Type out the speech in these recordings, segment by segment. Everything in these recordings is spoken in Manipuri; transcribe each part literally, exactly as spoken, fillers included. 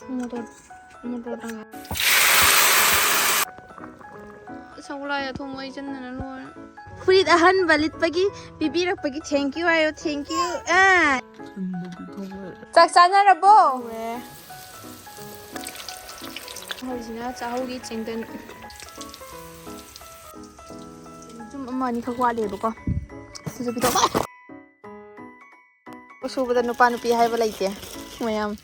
ꯃꯣꯇꯣꯔ, ꯃꯣꯇꯣꯔ ꯇꯪꯈꯥꯏ꯫ ꯁꯒꯣꯜ ꯍꯋꯥꯏ ꯑꯊꯣꯡꯕ ꯑꯩ ꯆꯟꯗꯅ ꯂꯣꯏꯔꯦ꯫ ꯐꯨꯔꯤꯠ ꯑꯍꯟꯕ ꯂꯤꯠꯄꯒꯤ ꯄꯤꯕꯤꯔꯛꯄꯒꯤ thank you ꯍꯥꯏꯌꯣ, thank you꯫ ꯑꯥ꯫ ꯆꯥꯛ ꯆꯥꯅꯔꯕꯣ? ꯍꯧꯖꯤꯛꯁꯤꯅ ꯆꯥꯛꯍꯧꯒꯤ ꯆꯦꯡꯗꯟ꯫ ꯆꯨꯝ ꯑꯃ ꯑꯅꯤꯈꯛ ꯋꯥꯠꯂꯦꯕꯀꯣ꯫ ꯑꯗꯨꯁꯨ ꯄꯤꯊꯣꯛ-, ꯁꯨꯕꯗ ꯅꯨꯄꯥ ꯅꯨꯄꯤ ꯍꯥꯏꯕ ꯂꯩꯇꯦ ꯃꯌꯥꯝ꯫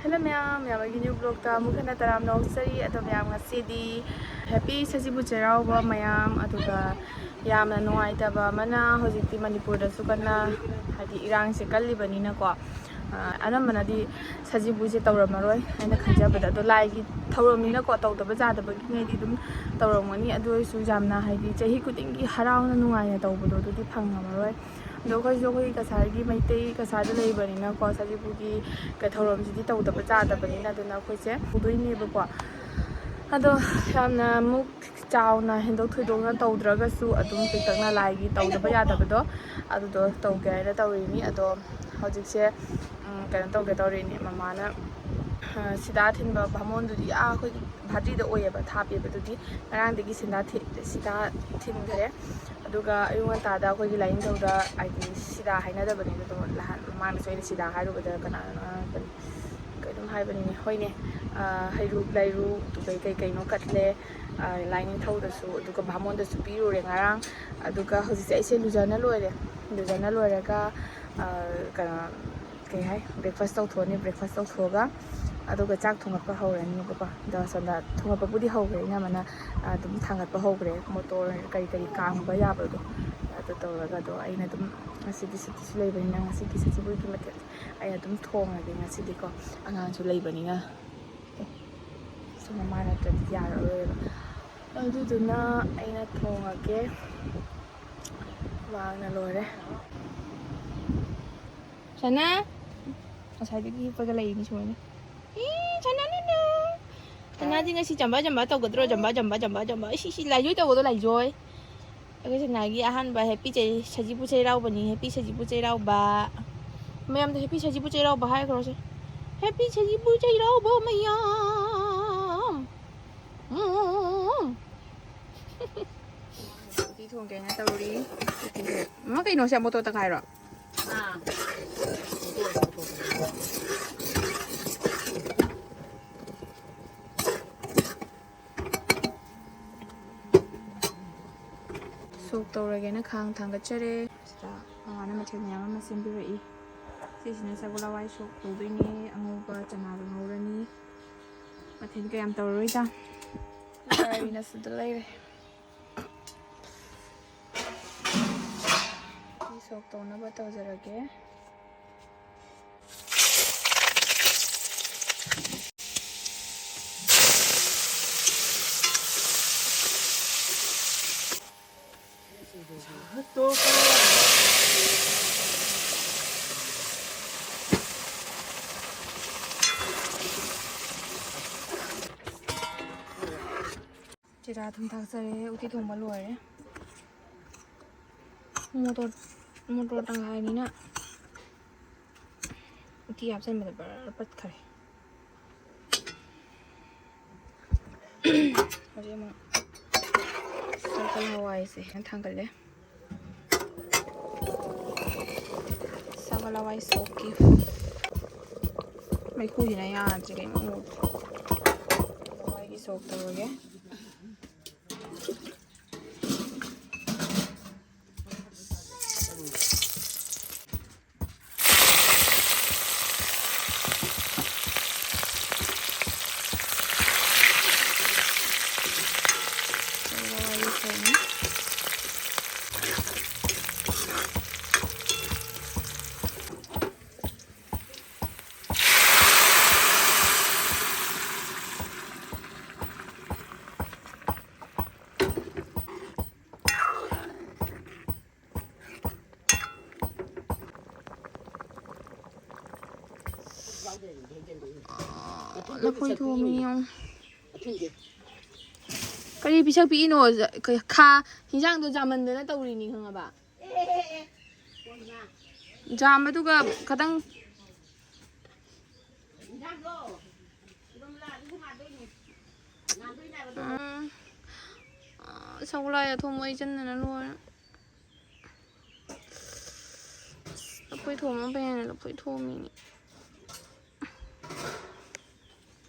Hello ꯃꯌꯥꯝ, ꯃꯌꯥꯝ ꯑꯩꯒꯤ new vlogꯇ ꯑꯃꯨꯛ ꯍꯟꯅ ꯇꯔꯥꯝꯅ ꯑꯣꯛꯆꯔꯤ꯫ ꯑꯗꯣ ꯃꯌꯥꯝ, ꯉꯁꯤꯗꯤ happy ꯁꯖꯤꯕꯨ ꯆꯩꯔꯥꯎꯕ ꯃꯌꯥꯝ꯫ ꯑꯗꯨꯒ ꯌꯥꯝꯅ ꯅꯨꯡꯉꯥꯏꯇꯕ ꯑꯃꯅ, ꯍꯧꯖꯤꯛꯇꯤ ꯃꯅꯤꯄꯨꯔꯗꯁꯨ ꯀꯟꯅ, ꯍꯥꯏꯗꯤ, ꯏꯔꯥꯡꯁꯦ ꯀꯜꯂꯤꯕꯅꯤꯅꯀꯣ, ꯑ, ꯑꯅꯝꯕꯅꯗꯤ ꯁꯖꯤꯕꯨꯁꯦ ꯇꯧꯔꯝꯃꯔꯣꯏ ꯍꯥꯏꯅ ꯈꯟꯖꯕꯗ, ꯑꯗꯣ ꯂꯥꯏꯒꯤ ꯊꯧꯔꯝꯅꯤꯅꯀꯣ, ꯇꯧꯗꯕ ꯌꯥꯗꯕꯒꯤꯉꯩꯗꯤ ꯑꯗꯨꯝ ꯇꯧꯔꯝꯒꯅꯤ꯫ ꯑꯗꯨ ꯑꯣꯏꯔꯁꯨ ꯌꯥꯝꯅ, ꯍꯥꯏꯗꯤ, ꯆꯍꯤ ꯈꯨꯗꯤꯡꯒꯤ ꯍꯔꯥꯎꯅ ꯅꯨꯡꯉꯥꯏꯅ ꯇꯧꯕꯗꯣ, ꯑꯗꯨꯗꯤ ꯐꯪꯉꯝꯃꯔꯣꯏ꯫ ꯑꯗꯣ ꯑꯩꯈꯣꯏꯁꯨ ꯑꯩꯈꯣꯏꯒꯤ ꯀꯁꯥꯔꯒꯤ ꯃꯩꯇꯩ ꯀꯁꯥꯔꯗ ꯂꯩꯕꯅꯤꯅꯀꯣ, ꯁꯖꯤꯕꯨꯒꯤ ꯀ-, ꯊꯧꯔꯝꯁꯤꯗꯤ ꯇꯧꯗꯕ ꯌꯥꯗꯕꯅꯤꯅ, ꯑꯗꯨꯅ ꯑꯩꯈꯣꯏꯁꯦ ꯇꯧꯗꯣꯏꯅꯦꯕꯀꯣ꯫ ꯑꯗꯣ ꯌꯥꯝꯅ ꯑꯃꯨꯛ ꯆꯥꯎꯅ ꯍꯦꯟꯗꯣꯛ ꯊꯣꯏꯗꯣꯛꯅ ꯇꯧꯗ꯭ꯔꯒꯁꯨ, ꯑꯗꯨꯝ ꯄꯤꯛꯇꯛꯅ ꯂꯥꯏꯒꯤ ꯇꯧꯗꯕ ꯌꯥꯗꯕꯗꯣ, ꯑꯗꯨꯗꯣ ꯇꯧꯒꯦ ꯍꯥꯏꯅ ꯇꯧꯔꯤꯅꯤ꯫ ꯑꯗꯣ ꯍꯧꯖꯤꯛꯁꯦ, ꯎꯝ, ꯀꯩꯅꯣ ꯇꯧꯒꯦ ꯇꯧꯔꯤꯅꯤ, ꯃꯃꯥꯅ, ꯑ, ꯁꯤꯗꯥ ꯊꯤꯟꯕ ꯚꯥꯃꯣꯟꯗꯨꯗꯤ ꯑꯥ ꯑꯩꯈꯣꯏꯒꯤ ꯚꯥꯇ꯭ꯔꯤꯗ ꯑꯣꯏꯌꯦꯕ ꯊꯥꯞꯄꯦꯕ꯫ ꯑꯗꯨꯗꯤ ꯉꯔꯥꯡꯗꯒꯤ ꯁꯤꯗꯥ ꯊꯤ-, ꯁꯤꯗꯥ ꯊꯤꯟꯈ꯭ꯔꯦ꯫ ꯑꯗꯨꯒ ꯑꯌꯨꯛ ꯉꯟꯇꯥꯗ ꯑꯩꯈꯣꯏꯒꯤ ꯂꯥꯏꯅꯤꯡꯊꯧꯗ, ꯍꯥꯏꯗꯤ, ꯁꯤꯗꯥ ꯍꯥꯏꯅꯗꯕꯅꯦ꯫ ꯑꯗꯣ ꯅꯍꯥꯟ ꯃꯃꯥꯡꯗꯁꯨ ꯑꯩꯅ ꯁꯤꯗꯥ ꯍꯥꯏꯔꯨꯕꯗ ꯀꯅꯥꯅꯣ ꯉꯥꯡꯉꯛꯄꯅꯤ, ꯀꯩꯅꯣꯝ ꯍꯥꯏꯕꯅꯤꯅꯦ꯫ ꯍꯣꯏꯅꯦ, ꯑ, ꯍꯩꯔꯨꯛ ꯂꯩꯔꯨꯛ ꯀꯩ ꯀꯩ ꯀꯩꯅꯣ ꯀꯠꯂꯦ, ꯑ, ꯂꯥꯏꯅꯤꯡꯊꯧꯗꯁꯨ, ꯑꯗꯨꯒ ꯚꯥꯃꯣꯟꯗꯁꯨ ꯄꯤꯔꯨꯔꯦ ꯉꯔꯥꯡ꯫ ꯑꯗꯨꯒ ꯍꯧꯖꯤꯛꯁꯦ ꯑꯩꯁꯦ ꯂꯨꯖꯅ ꯂꯣꯏꯔꯦ꯫ ꯂꯨꯖꯅ ꯂꯣꯏꯔꯒ, ꯑ, ꯀꯩꯅꯣ, ꯀꯩ ꯍꯥꯏ, breakfast ꯇꯧꯊꯣꯛꯑꯅꯤ꯫ Breakfast ꯇꯧꯊꯣꯛꯑꯒ ꯑꯗꯨꯒ ꯆꯥꯛ ꯊꯣꯡꯒꯠꯄ ꯍꯧꯔꯅꯤꯕꯀꯣ꯫ ꯑꯗꯣ ꯑꯁꯣꯝꯗ ꯊꯣꯡꯒꯠꯄꯕꯨꯗꯤ ꯍꯧꯈ꯭ꯔꯦ, ꯏꯅꯝꯃꯅ ꯑꯗꯨꯝ ꯊꯥꯡꯒꯠꯄ ꯍꯧꯈ꯭ꯔꯦ, ꯃꯣꯇꯣꯔ ꯀꯔꯤ ꯀꯔꯤ ꯀꯥꯝꯕ ꯌꯥꯕꯗꯣ ꯑꯗꯨ ꯇꯧꯔꯒ꯫ ꯑꯗꯣ ꯑꯩꯅ ꯑꯗꯨꯝ ꯉꯁꯤꯗꯤ ꯁꯨꯇꯤꯁꯨ ꯂꯩꯕꯅꯤꯅ ꯉꯁꯤꯒꯤ ꯁꯖꯤꯕꯨꯒꯤ ꯃꯊꯦꯜ ꯑꯩ ꯑꯗꯨꯝ ꯊꯣꯡꯉꯒꯦ ꯉꯁꯤꯗꯤꯀꯣ, ꯑꯉꯥꯡꯁꯨ ꯂꯩꯕꯅꯤꯅ꯫ ꯁꯨꯝ ꯃꯃꯥ ꯅꯠꯇ꯭ꯔꯗꯤ ꯌꯥꯔꯔꯣꯏꯕ꯫ ꯑꯗꯨꯗꯨꯅ ꯑꯩꯅ ꯊꯣꯡꯉꯒꯦ꯫ ꯋꯥꯡꯅ ꯂꯣꯏꯔꯦ꯫ ꯁꯅꯥ! ꯉꯁꯥꯏꯗꯒꯤ ꯍꯤꯞꯄꯒ ꯂꯩꯔꯤꯅꯤ ꯁꯨꯃꯥꯏꯅ꯫ ꯏ, ꯁꯅꯥ ꯅꯨꯅꯨ! ꯁꯅꯥꯗꯤ ꯉꯁꯤ ꯆꯝꯕ ꯆꯝꯕ ꯇꯧꯒꯗ꯭ꯔꯣ? ꯆꯝꯕ ꯆꯝꯕ ꯆꯝꯕ ꯆꯝꯕ꯫ ꯏꯁ, ꯏꯁ, ꯂꯥꯏꯖꯣꯏ ꯇꯧꯕꯗꯣ ꯂꯥꯏꯖꯣꯏ꯫ ꯑꯩꯈꯣꯏ ꯁꯅꯥꯒꯤ ꯑꯍꯥꯟꯕ happy ꯆꯩ-, ꯁꯖꯤꯕꯨ ꯆꯩꯔꯥꯎꯕꯅꯤ꯫ Happy ꯁꯖꯤꯕꯨ ꯆꯩꯔꯥꯎꯕ꯫ ꯃꯌꯥꯝꯗ happy ꯁꯖꯤꯕꯨ ꯆꯩꯔꯥꯎꯕ ꯍꯥꯏꯈ꯭ꯔꯣꯁꯦ꯫ Happy ꯁꯖꯤꯕꯨ ꯆꯩꯔꯥꯎꯕ ꯃꯌꯥꯝ꯫ ꯎꯝ꯫ ꯎꯇꯤ ꯊꯣꯡꯒꯦꯅ ꯇꯧꯔꯤ꯫ ꯎꯇꯤ ꯊꯣꯡ-, ꯃꯃꯥ, ꯀꯩꯅꯣꯁꯦ, ꯃꯣꯇꯣꯔ ꯇꯪꯈꯥꯏꯔꯣ? ꯑꯥ꯫ ꯁꯣꯛ ꯇꯧꯔꯒꯦꯅ ꯈꯥꯡ ꯊꯥꯡꯒꯠꯆꯔꯦ꯫ ꯁꯤꯗ ꯃꯃꯥꯅ ꯃꯊꯦꯜ ꯃꯌꯥꯝ ꯑꯃ ꯁꯦꯝꯕꯤꯔꯛꯏ꯫ ꯁꯤꯁꯤꯅ ꯁꯒꯣꯜ ꯍꯋꯥꯏ ꯁꯣꯛ ꯇꯧꯗꯣꯏꯅꯦ꯫ ꯑꯉꯧꯕ ꯆꯅꯥꯒ ꯉꯧꯔꯅꯤ꯫ ꯃꯊꯦꯜ ꯀꯌꯥꯝ ꯇꯧꯔꯔꯣꯏꯗ꯫ ꯉꯥꯔꯤꯅ ꯁꯤꯗ ꯂꯩꯔꯦ꯫ ꯎꯇꯤ ꯁꯣꯛ ꯇꯧꯅꯕ ꯇꯧꯖꯔꯒꯦ꯫ ꯖꯤꯔꯥ ꯊꯨꯝ ꯊꯥꯛꯆꯔꯦ꯫ ꯎꯇꯤ ꯊꯣꯡꯕ ꯂꯣꯏꯔꯦ꯫ ꯃꯣꯇꯣꯔ, ꯃꯣꯇꯣꯔ ꯇꯪꯈꯥꯏꯅꯤꯅ ꯎꯇꯤ ꯍꯥꯞꯆꯤꯟꯕꯗ ꯕꯔ ꯄꯠꯈ꯭ꯔꯦ꯫ ꯍꯧꯖꯤꯛ ꯑꯃꯨꯛ ꯁꯒꯣꯜ ꯍꯋꯥꯏꯁꯦ ꯊꯥꯡꯒꯠꯂꯦ꯫ ꯁꯒꯣꯜ ꯍꯋꯥꯏ ꯁꯣꯛꯀꯤ ꯃꯩꯈꯨꯁꯤꯅ ꯌꯥꯗ꯭ꯔꯦ ꯀꯩꯅꯣ꯫ ꯍꯋꯥꯏꯒꯤ ꯁꯣꯛ ꯇꯧꯔꯒꯦ꯫ ꯂꯐꯣꯏ ꯊꯣꯡꯉꯤ ꯌꯦꯡꯉꯨ꯫ ꯀꯔꯤ ꯄꯤꯁꯛ ꯄꯤꯛꯏꯅꯣ? ꯈꯥ, ꯍꯤꯟꯖꯥꯡꯗꯣ ꯖꯥꯃꯟꯗꯅ ꯇꯧꯔꯤꯅꯤ, ꯈꯪꯉꯕ? ꯖꯥꯝꯕꯗꯨꯒ ꯈꯇꯪ ꯎꯝ, ꯁꯒꯣꯜ ꯍꯋꯥꯏ ꯑꯊꯣꯡꯕ ꯑꯩ ꯆꯟꯗꯅ ꯂꯣꯏꯔꯦ꯫ ꯑꯁ, ꯂꯐꯣꯏ ꯊꯣꯡꯕ ꯐꯩ ꯍꯥꯏꯅ ꯂꯐꯣꯏ ꯊꯣꯡꯉꯤꯅꯦ꯫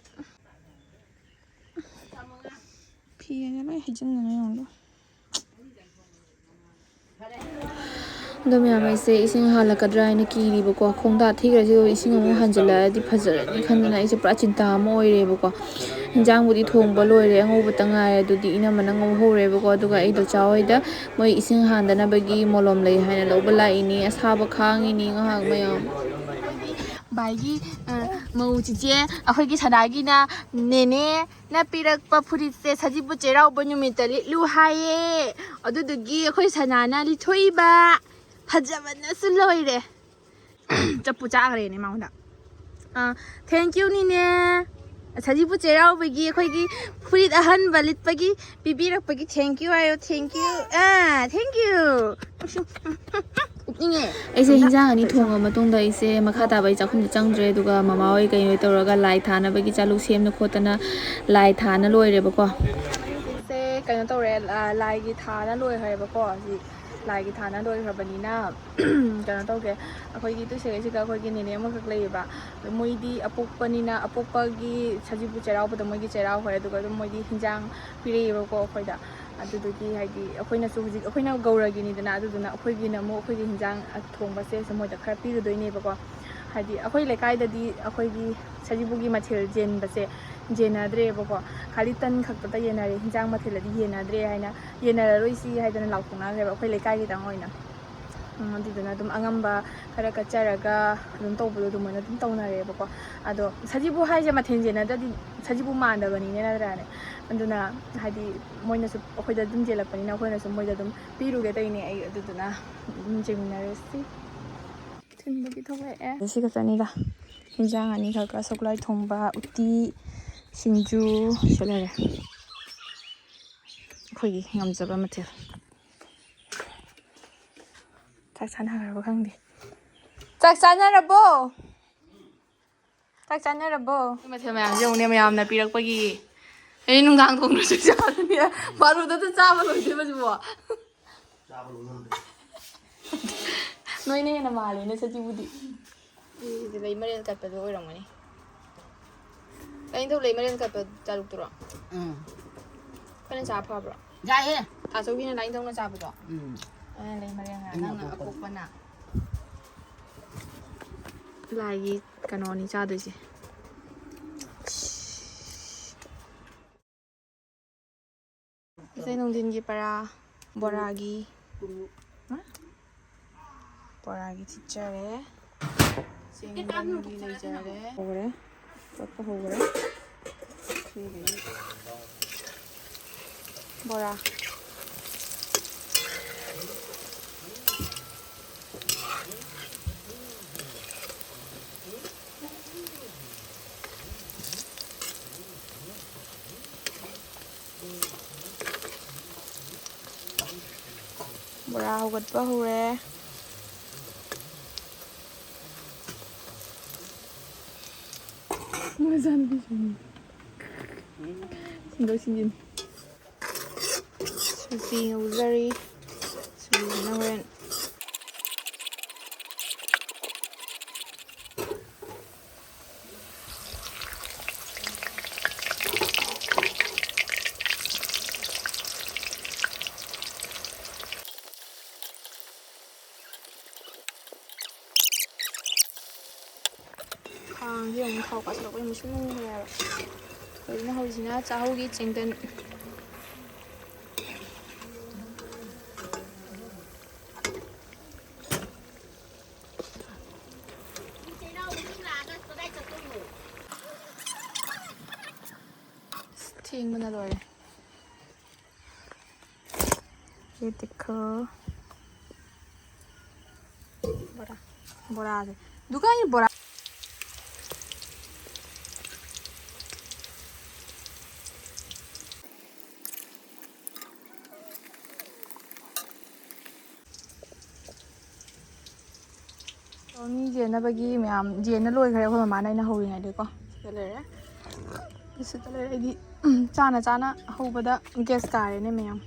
ꯐꯤꯒꯁꯦ ꯂꯣꯏ ꯍꯩꯖꯤꯟꯗꯅ ꯌꯦꯡꯉꯨ꯫ ꯑꯗꯣ ꯃꯌꯥꯝ, ꯑꯩꯁꯦ ꯏꯁꯤꯡ ꯍꯥꯜꯂꯛꯀꯗ꯭ꯔꯥ ꯍꯥꯏꯅ ꯀꯤꯔꯤꯕꯀꯣ꯫ ꯈꯣꯡꯗꯥ ꯊꯤꯈ꯭ꯔꯁꯤ, ꯏꯁꯤꯡ ꯑꯃꯨꯛ ꯍꯟꯖꯤꯜꯂꯛꯑꯗꯤ ꯐꯖꯔꯅꯤ ꯈꯟꯗꯅ ꯑꯩꯁꯦ ꯄꯨꯔꯥ ꯆꯤꯟꯇꯥ ꯑꯃ ꯑꯣꯏꯔꯦꯕꯀꯣ꯫ ꯏꯟꯖꯥꯡꯕꯨꯗꯤ ꯊꯣꯡꯕ ꯂꯣꯏꯔꯦ, ꯑꯉꯧꯕꯇ ꯉꯥꯏꯔꯦ꯫ ꯑꯗꯨꯗꯤ ꯏꯅꯝꯃꯅ ꯉꯧꯍꯧꯔꯦꯕꯀꯣ꯫ ꯑꯗꯨꯒ ꯑꯩꯗꯣ ꯆꯥ ꯍꯣꯏꯗ ꯃꯣꯏ ꯏꯁꯤꯡ ꯍꯥꯟꯗꯅꯕꯒꯤ ꯃꯣꯂꯣꯝ ꯂꯩ ꯍꯥꯏꯅ ꯂꯧꯕ ꯂꯥꯛꯏꯅꯦ꯫ ꯑꯁꯥꯕ ꯈꯥꯡꯉꯤꯅꯤ ꯉꯥꯏꯍꯥꯛ ꯃꯌꯥꯝ꯫ ꯚꯥꯏꯒꯤ, ꯑ, ꯃꯧ ꯆꯤꯆꯦ, ꯑꯩꯈꯣꯏꯒꯤ ꯁꯅꯥꯒꯤꯅ ꯅꯦꯅꯦꯅ ꯄꯤꯔꯛꯄ ꯐꯨꯔꯤꯠꯁꯦ ꯁꯖꯤꯕꯨ ꯆꯩꯔꯥꯎꯕ ꯅꯨꯃꯤꯠꯇ ꯂꯤꯠꯂꯨ ꯍꯥꯏꯌꯦ꯫ ꯑꯗꯨꯗꯨꯒꯤ ꯑꯩꯈꯣꯏ ꯁꯅꯥꯅ ꯂꯤꯠꯊꯣꯛꯏꯕ꯫ ꯐꯖꯕꯅꯁꯨ ꯂꯣꯏꯔꯦ꯫ ꯆꯞꯄꯨ ꯆꯥꯈ꯭ꯔꯦꯅꯦ ꯃꯉꯣꯟꯗ꯫ ꯑ, thank you ꯅꯤꯅꯦ꯫ ꯁꯖꯤꯕꯨ ꯆꯩꯔꯥꯎꯕꯒꯤ ꯑꯩꯈꯣꯏꯒꯤ ꯐꯨꯔꯤꯠ ꯑꯍꯟꯕ ꯂꯤꯠꯄꯒꯤ ꯄꯤꯕꯤꯔꯛꯄꯒꯤ thank you ꯍꯥꯏꯌꯣ, thank you꯫ ꯑ, thank you꯫ ꯎꯞꯅꯤꯡꯉꯦ꯫ ꯑꯩꯁꯦ ꯍꯤꯟꯖꯥꯡ ꯑꯅꯤ ꯊꯣꯡꯉ ꯃꯇꯨꯡꯗ ꯑꯩꯁꯦ ꯃꯈꯥ ꯇꯥꯕ ꯑꯩ ꯆꯥꯛꯈꯨꯝꯗ ꯆꯪꯗ꯭ꯔꯦ꯫ ꯑꯗꯨꯒ ꯃꯃꯥ ꯍꯣꯏ ꯀꯩ ꯍꯣꯏ ꯇꯧꯔꯒ ꯂꯥꯏ ꯊꯥꯅꯕꯒꯤ ꯆꯥꯂꯨꯛ ꯁꯦꯝꯅ ꯈꯣꯠꯇꯅ ꯂꯥꯏ ꯊꯥꯅ ꯂꯣꯏꯔꯦꯕꯀꯣ꯫ ꯁꯦ ꯀꯩꯅꯣ ꯇꯧꯔꯦ, ꯑ, ꯂꯥꯏꯒꯤ ꯊꯥꯅ ꯂꯣꯏꯈ꯭ꯔꯦꯕꯀꯣ꯫ ꯍꯧꯖꯤꯛ ꯂꯥꯏꯒꯤ ꯊꯥꯅ ꯂꯣꯏꯈ꯭ꯔꯕꯅꯤꯅ ꯀꯩꯅꯣ ꯇꯧꯒꯦ, ꯑꯩꯈꯣꯏꯒꯤ ꯇꯨꯏꯁꯦꯒꯩꯁꯤꯒ ꯑꯩꯈꯣꯏꯒꯤ ꯅꯦꯅꯦ ꯑꯃꯈꯛ ꯂꯩꯌꯦꯕ꯫ ꯑꯗꯣ ꯃꯣꯏꯗꯤ ꯑꯄꯣꯛꯄꯅꯤꯅ, ꯑꯄꯣꯛꯄꯒꯤ ꯁꯖꯤꯕꯨ ꯆꯩꯔꯥꯎꯕꯗ ꯃꯣꯏꯒꯤ ꯆꯩꯔꯥꯎꯈ꯭ꯔꯦ꯫ ꯑꯗꯨꯒ ꯑꯗꯨꯝ ꯃꯣꯏꯗꯤ ꯍꯤꯟꯖꯥꯡ ꯄꯤꯔꯛꯑꯦꯕꯀꯣ ꯑꯩꯈꯣꯏꯗ꯫ ꯑꯗꯨꯗꯨꯒꯤ ꯍꯥꯏꯗꯤ ꯑꯩꯈꯣꯏꯅꯁꯨ ꯍꯧꯖꯤꯛ ꯑꯩꯈꯣꯏꯅ ꯒꯧꯔꯒꯤꯅꯤꯗꯅ, ꯑꯗꯨꯗꯨꯅ ꯑꯩꯈꯣꯏꯒꯤꯅ ꯑꯃꯨꯛ ꯑꯩꯈꯣꯏꯒꯤ ꯍꯤꯟꯖꯥꯡ ꯊꯣꯡꯕꯁꯦ ꯁꯨꯝ ꯃꯣꯏꯗ ꯈꯔ ꯄꯤꯔꯨꯗꯣꯏꯅꯦꯕꯀꯣ꯫ ꯍꯥꯏꯗꯤ ꯑꯩꯈꯣꯏ ꯂꯩꯀꯥꯏꯗꯗꯤ ꯑꯩꯈꯣꯏꯒꯤ ꯁꯖꯤꯕꯨꯒꯤ ꯃꯊꯦꯜ ꯌꯦꯟꯕꯁꯦ ꯌꯦꯟꯅꯗ꯭ꯔꯦꯕꯀꯣ꯫ ꯈꯥꯂꯤ ꯇꯟ ꯈꯛꯇꯗ ꯌꯦꯟꯅꯔꯦ, ꯍꯤꯟꯖꯥꯡ ꯃꯊꯦꯜꯗꯗꯤ ꯌꯦꯟꯅꯗ꯭ꯔꯦ ꯍꯥꯏꯅ, ꯌꯦꯟꯅꯔꯔꯣꯏꯁꯤ ꯍꯥꯏꯗꯅ ꯂꯥꯎꯊꯣꯛꯅꯈ꯭ꯔꯦꯕ ꯑꯩꯈꯣꯏ ꯂꯩꯀꯥꯏꯒꯤꯗꯪ ꯑꯣꯏꯅ꯫ ꯎꯝ, ꯑꯗꯨꯗꯨꯅ ꯑꯗꯨꯝ ꯑꯉꯝꯕ ꯈꯔ ꯀꯠꯆꯔꯒ ꯑꯗꯨꯝ ꯇꯧꯕꯗꯣ ꯑꯗꯨꯃꯥꯏꯅ ꯑꯗꯨꯝ ꯇꯧꯅꯔꯦꯕꯀꯣ꯫ ꯑꯗꯣ ꯁꯖꯤꯕꯨ ꯍꯥꯏꯁꯦ ꯃꯊꯦꯜ ꯌꯦꯟꯅꯗ꯭ꯔꯗꯤ ꯁꯖꯤꯕꯨ ꯃꯥꯟꯗꯕꯅꯤꯅꯦ, ꯅꯠꯇ꯭ꯔꯥꯅꯦ? ꯑꯗꯨꯅ ꯍꯥꯏꯗꯤ ꯃꯣꯏꯅꯁꯨ ꯑꯩꯈꯣꯏꯗ ꯑꯗꯨꯝ ꯌꯦꯜꯂꯛꯄꯅꯤꯅ ꯑꯩꯈꯣꯏꯅꯁꯨ ꯃꯣꯏꯗ ꯑꯗꯨꯝ ꯄꯤꯔꯨꯒꯦ ꯇꯧꯔꯤꯅꯦ ꯑꯩ꯫ ꯑꯗꯨꯗꯨꯅ ꯑꯗꯨꯝ ꯌꯦꯡꯃꯤꯟꯅꯔꯁꯤ꯫ ꯊꯤꯟꯕꯒꯤ ꯊꯣꯛꯂꯛꯑꯦ꯫ ꯁꯤ ꯈꯛꯇꯅꯤꯗ꯫ ꯍꯤꯟꯖꯥꯡ ꯑꯅꯤꯈꯛꯀ ꯁꯒꯣꯜ ꯍꯋꯥꯏ ꯊꯣꯡꯕ, ꯎꯇꯤ, ꯁꯤꯡꯖꯨ ꯁꯤ ꯂꯩꯔꯦ꯫ ꯑꯩꯈꯣꯏꯒꯤ ꯉꯝꯖꯕ ꯃꯊꯦꯜ꯫ ꯆꯥꯛ ꯆꯥꯅꯈ꯭ꯔꯕ ꯈꯪꯗꯦ꯫ ꯆꯥꯛ ꯆꯥꯅꯔꯕꯣ? ꯆꯥꯛ ꯆꯥꯅꯔꯕꯣ? ꯃꯊꯦꯜ ꯃꯌꯥꯝꯁꯦ ꯌꯦꯡꯉꯨꯅꯦ, ꯃꯌꯥꯝꯅ ꯄꯤꯔꯛꯄꯒꯤ꯫ ꯑꯩ ꯅꯨꯡꯗꯥꯡ ꯊꯣꯡꯗ꯭ꯔꯁꯨ ꯆꯥꯔꯅꯤ꯫ ꯕꯥꯔꯣꯗ ꯆꯥꯕ ꯂꯣꯏꯗꯣꯏꯕ ꯁꯤꯕꯣ? ꯆꯥꯕ ꯂꯣꯏ ꯉꯝꯗꯦ꯫ ꯅꯣꯏꯅ ꯍꯦꯟꯅ ꯃꯥꯜꯂꯦ ꯅꯁꯛꯁꯤꯕꯨꯗꯤ꯫ ꯁꯤꯗꯤ ꯂꯩ ꯃꯔꯦꯜ ꯀꯠꯄꯗꯣ ꯑꯣꯏꯔꯝꯒꯅꯤ꯫ ꯂꯥꯏꯅꯤꯡꯊꯧ ꯂꯩ ꯃꯔꯦꯜ ꯀꯠꯄ ꯆꯥꯔꯨꯛꯇꯨꯔꯣ? ꯎꯝ꯫ ꯑꯩꯈꯣꯏꯅ ꯆꯥ ꯐꯕ꯭ꯔꯣ? ꯌꯥꯏꯍꯦ꯫ ꯊꯥꯆꯧꯒꯤꯅ ꯂꯥꯏꯅꯤꯡꯊꯧꯅ ꯆꯥꯕꯗꯣ? ꯎꯝ꯫ ꯑꯩꯅ ꯂꯩ ꯃꯔꯦꯜ ꯉꯥ, ꯑꯩꯅ ꯅꯪꯅ ꯑꯄꯣꯛꯄ꯫ ꯑꯄꯣꯛꯄꯅ꯫ ꯂꯥꯏꯒꯤ ꯀꯩꯅꯣꯅꯤ ꯆꯥꯗꯣꯏꯁꯦ꯫ ꯉꯁꯤ ꯅꯨꯡꯊꯤꯟꯒꯤ ꯄꯔꯥ ꯕꯣꯔꯥꯒꯤ꯫ ꯍꯥ? ꯕꯣꯔꯥꯒꯤ ꯊꯤꯠꯆꯔꯦ꯫ ꯆꯦꯡ ꯉꯥꯅꯨꯒꯤ ꯂꯩꯖꯔꯦ꯫ ꯍꯧꯔꯦ꯫ ꯇꯣꯠꯄ ꯍꯧꯔꯦ꯫ ꯁꯤꯗꯒꯤ ꯕꯣꯔꯥ꯫ ꯕꯣꯔꯥ ꯍꯧꯒꯠꯄ ꯍꯧꯔꯦ꯫ ꯃꯆꯥꯅꯨꯄꯤ ꯁꯤꯟꯗꯣꯛ ꯁꯤꯟꯖꯤꯟ꯫ ꯁꯨꯖꯤ ꯉꯧꯖꯔꯤ꯫ ꯁꯨꯖꯤꯁꯤꯅ ꯍꯣꯔꯦꯟ꯫ ꯈꯥꯡꯁꯦ ꯑꯃꯨꯛ ꯊꯥꯎ ꯀꯥꯁꯤꯜꯂꯛꯄꯩ ꯃꯨꯁꯨꯛ ꯃꯨꯈ꯭ꯔꯦꯕ꯫ ꯍꯧꯖꯤꯛꯅ, ꯍꯧꯖꯤꯛꯅ ꯆꯥꯛꯍꯧꯒꯤ ꯆꯦꯡꯗꯟ꯫ ꯊꯦꯡꯕꯅ ꯂꯣꯏꯔꯦ꯫ ꯌꯦꯇꯤꯈꯣ꯫ ꯕꯣꯔꯥ꯫ ꯕꯣꯔꯥꯁꯦ꯫ ꯗꯨꯀꯥꯟꯒꯤ ꯕꯣꯔꯥ꯫ ꯃꯤ ꯌꯦꯟꯅꯕꯒꯤ ꯃꯌꯥꯝ ꯌꯦꯟꯅ ꯂꯣꯏꯈ꯭ꯔꯦ ꯑꯩꯈꯣꯏ ꯃꯃꯥꯅ, ꯑꯩꯅ ꯍꯧꯔꯤꯉꯩꯗꯒꯤꯀꯣ꯫ ꯁꯤꯗ ꯂꯩꯔꯦ꯫ ꯁꯤꯗ ꯂꯩꯔꯦ꯫ ꯑꯩꯗꯤ ꯆꯥꯅ ꯆꯥꯅ ꯍꯧꯕꯗ ꯒ꯭ꯌꯥꯁ ꯀꯥꯔꯦꯅꯦ ꯃꯌꯥꯝ꯫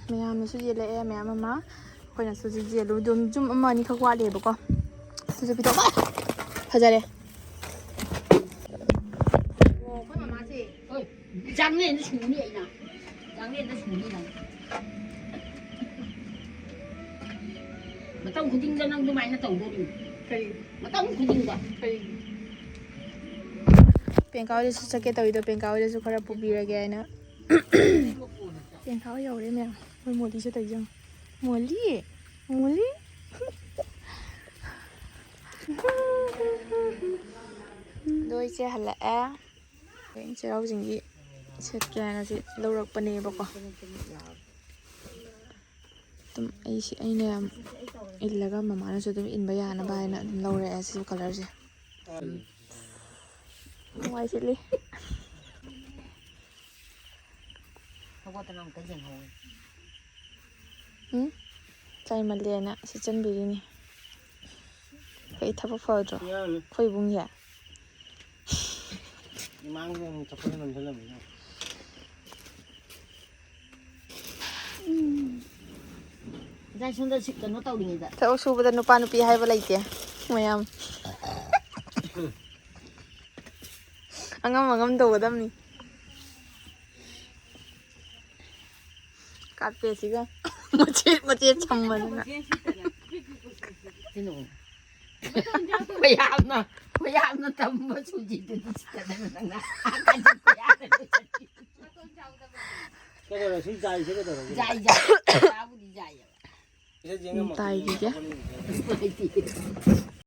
ꯃꯌꯥꯝꯅꯁꯨ ꯌꯦꯜꯂꯛꯑꯦ ꯃꯌꯥꯝ ꯑꯃ꯫ ꯑꯩꯈꯣꯏꯅꯁꯨ ꯍꯧꯖꯤꯛ ꯌꯦꯜꯂꯨ꯫ ꯑꯗꯨꯝ ꯖꯨꯝ ꯑꯃ ꯑꯅꯤꯈꯛ ꯋꯥꯠꯂꯤꯕꯀꯣ꯫ ꯑꯗꯨꯁꯨ ꯄꯤꯊꯣꯛ-, ꯐꯖꯔꯦ꯫ ꯑꯣ, ꯑꯩꯈꯣꯏ ꯃꯃꯥꯁꯦ꯫ ꯍꯣꯏ, ꯆꯥꯡꯂꯦꯟꯗ ꯁꯨꯅꯤ ꯑꯩꯅ꯫ ꯆꯥꯡꯂꯦꯟꯗ ꯁꯨꯅꯤ ꯅꯪ꯫ ꯃꯇꯝ ꯈꯨꯗꯤꯡꯗ ꯅꯪ ꯑꯗꯨꯃꯥꯏꯅ ꯇꯧꯗꯣꯔꯤꯅꯤ꯫ ꯀꯔꯤ? ꯃꯇꯝ ꯈꯨꯗꯤꯡꯗ꯫ ꯀꯔꯤ? ꯄꯦꯡꯀꯥ ꯍꯣꯏꯗꯁꯨ ꯆꯠꯀꯦ ꯇꯧꯋꯤꯗꯣ, ꯄꯦꯡꯀꯥ ꯍꯣꯏꯗꯁꯨ ꯈꯔ ꯄꯨꯕꯤꯔꯒꯦ ꯍꯥꯏꯅ꯫ ꯄꯦꯡꯀꯥ ꯍꯣꯏ ꯌꯧꯔꯦ ꯃꯌꯥꯝ꯫ ꯃꯣꯏ ꯃꯣꯂꯤꯁꯨ ꯇꯧꯏꯁꯦ ꯌꯦꯡꯉꯣ꯫ ꯃꯣꯂꯤ! ꯃꯣꯂꯤ! ꯑꯗꯣ ꯏꯆꯦ ꯍꯜꯂꯛꯑꯦ꯫ ꯑꯩꯈꯣꯏ ꯆꯩꯔꯥꯎ ꯆꯤꯡꯒꯤ ꯁꯦꯠꯀꯦ ꯍꯥꯏꯅ ꯁꯤ ꯂꯧꯔꯛꯄꯅꯦꯕꯀꯣ꯫ ꯑꯗꯨꯝ ꯑꯩꯁꯤ, ꯑꯩꯅ ꯌꯥꯝ ꯏꯜꯂꯒ ꯃꯃꯥꯅꯁꯨ ꯑꯗꯨꯝ ꯏꯟꯕ ꯌꯥꯅꯕ ꯍꯥꯏꯅ ꯑꯗꯨꯝ ꯂꯧꯔꯛꯑꯦ ꯁꯤ ꯀꯂꯔꯁꯦ꯫ ꯅꯨꯡꯉꯥꯏ ꯁꯤꯠꯂꯤ꯫ ꯍꯧꯒꯠꯇꯅ ꯑꯃꯨꯛꯇ ꯌꯦꯡꯍꯧꯋꯦ꯫ ꯎꯝ? ꯆꯥꯏꯃꯜꯂꯦꯅ ꯁꯤꯠꯆꯟꯕꯤꯔꯤꯅꯤ꯫ ꯀꯩ ꯊꯕꯛ ꯐꯗ꯭ꯔꯣ? ꯌꯥꯅꯤ꯫ ꯑꯩꯈꯣꯏ ꯏꯕꯨꯡꯁꯦ꯫ ꯏꯃꯥꯡꯗ ꯑꯃꯨꯛ ꯆꯠꯄꯗ ꯅꯝꯁꯤꯜꯂꯝꯃꯤꯅ꯫ ꯉꯁꯥꯏ ꯁꯣꯝꯗ ꯁꯤ ꯀꯩꯅꯣ ꯇꯧꯔꯤꯉꯩꯗ꯫ ꯊꯕꯛ ꯁꯨꯕꯗ ꯅꯨꯄꯥ ꯅꯨꯄꯤ ꯍꯥꯏꯕ ꯂꯩꯇꯦ ꯃꯌꯥꯝ꯫ ꯑꯉꯝ ꯑꯉꯝ ꯇꯧꯒꯗꯕꯅꯤ꯫ ꯀꯥꯠꯄꯦꯠꯁꯤꯒ ꯃꯆꯦꯠ ꯃꯆꯦꯠ ꯁꯝꯕꯗꯨꯅ꯫ ꯁꯤꯅ ꯃꯌꯥꯝꯅ, ꯃꯌꯥꯝꯅ ꯇꯝꯕ ꯁꯨꯖꯤꯗꯨꯗꯤ ꯁꯤꯗꯅ ꯅꯪꯅ ꯑꯥ ꯀꯥꯟꯆꯤꯄꯨꯔ ꯑꯥꯗ ꯂꯣꯏ ꯆꯠꯈꯤ꯫ ꯀꯩꯗꯧꯔꯦ? ꯁꯨꯝ ꯆꯥꯏꯁꯦ ꯀꯩꯗꯧꯔꯒꯦ? ꯆꯥꯏ, ꯆꯥꯏ꯫ ꯆꯥꯕꯨꯗꯤ ꯆꯥꯏꯌꯦꯕ꯫ ꯁꯤꯗ ꯌꯦꯡꯉꯝꯃꯣ꯫ ꯇꯥꯏꯈꯤꯒꯦ꯫ ꯅꯨꯡꯉꯥꯏꯇꯦ꯫